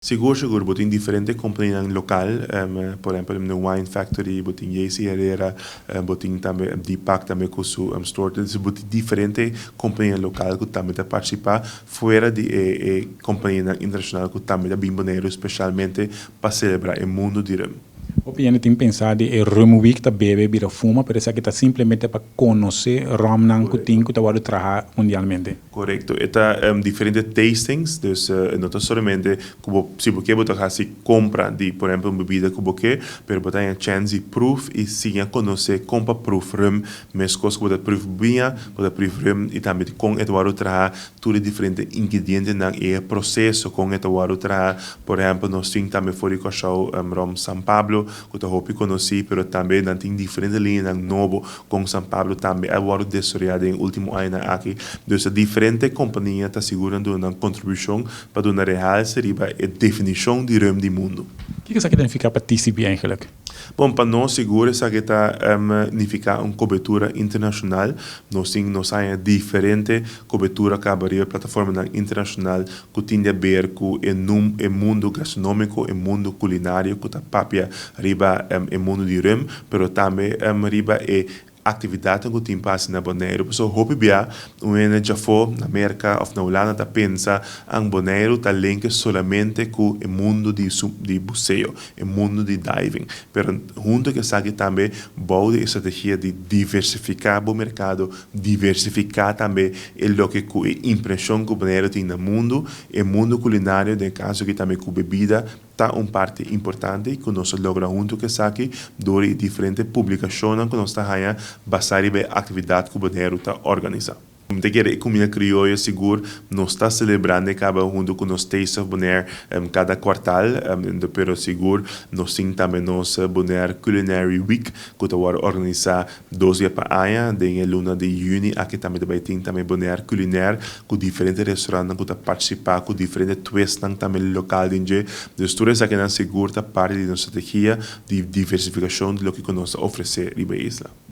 Sigur, sigur, bo tin diferente kompanianan lokal, por ehèmpel The Wine Factory, bo tin JC Herrera, bo tin tambe Deepak tambe ku su store. Dus bo tin diferente kompania lokal ku tambe ta partisipá fuera di e kompanianan internashonal ku tambe ta bin Boneiru spesialmente pa selebrá e mundu di rum. Hopi hende tin pensa di e Rum Week ta bebe bira fuma, pero esaki ta simplemente pa konosé romnan ku tin ku ta wòrdu traha mundialmente. Korekto, e ta diferente tastings, dus no ta solamente ku bo, si bo ke bo ta hasi kompra di por ehèmpel un bebida ku bo ke, pero bo ta haña chèns di pruf i siña konosé kon pa pruf rum, meskos ku bo ta pruf biña, bo ta pruf rum i tambe kon e ta wòrdu traha, tur e diferente ingredientenan i e proseso kon e ta wòrdu traha. Por ehèmpel nos tin tambe for di Kòrsou rom San Pablo ku ta hopi konosí, pero tambe nan tin diferente liñanan nobo kon San Pablo tambe a wòrdu desaroyá den e último añanan aki. Dus ta diferente kompania ta sigur nan duna nan kontribushon pa duna realse riba e definishon di rum di mundu. Kiko esaki ta nifiká pa TCB eigenlik? Bon, pa nos sigur esaki ta nifiká un kobertura internashonal. Nos tin nos haña diferente kobertura kaba riba plataformanan internashonal ku tin di aber ku e num e mundu gastronómiko, e mundu kulinario ku ta papia riba e mundu di rum, pero tambe riba e aktividatnan ku tin pa hasi na Boneiru. Pasobra hopi bia un hende djafó na Merka òf na Hulanda ta pensa an Boneiru ta lenke solamente ku e mundu di di buseo, e mundu di diving. Pero huntu ku esaki tambe bou di e strategia di diversifiká bo merkado, diversifiká tambe e loke ku e impreshon ku Boneiru tin na mundu, e mundu kulinario den e kaso aki tambe ku bebida ta un parti importante i ku nos a logra huntu ku esaki dor di e diferente publikashonnan ku nos ta haña basá riba e aktividat ku Boneiru ta organisá. Mi ta kere e kumida krioyo sigur nos ta selebrando e kaba huntu ku nos Taste of Bonaire kada kuartal, pero sigur nos tin tambe nos Bonaire Culinary Week ku ta wòrdu organisá Dos dia pa aña, den e luna di yüni aki tambe ta bai tin tambe Bonaire Culinair ku diferente restaurantnan ku ta partisipá ku diferente twistnan tambe lokal den dje. Dus tur esakinan sigur ta parti di nos strategia di diversifikashon di loke ku nos ta ofresé riba e isla.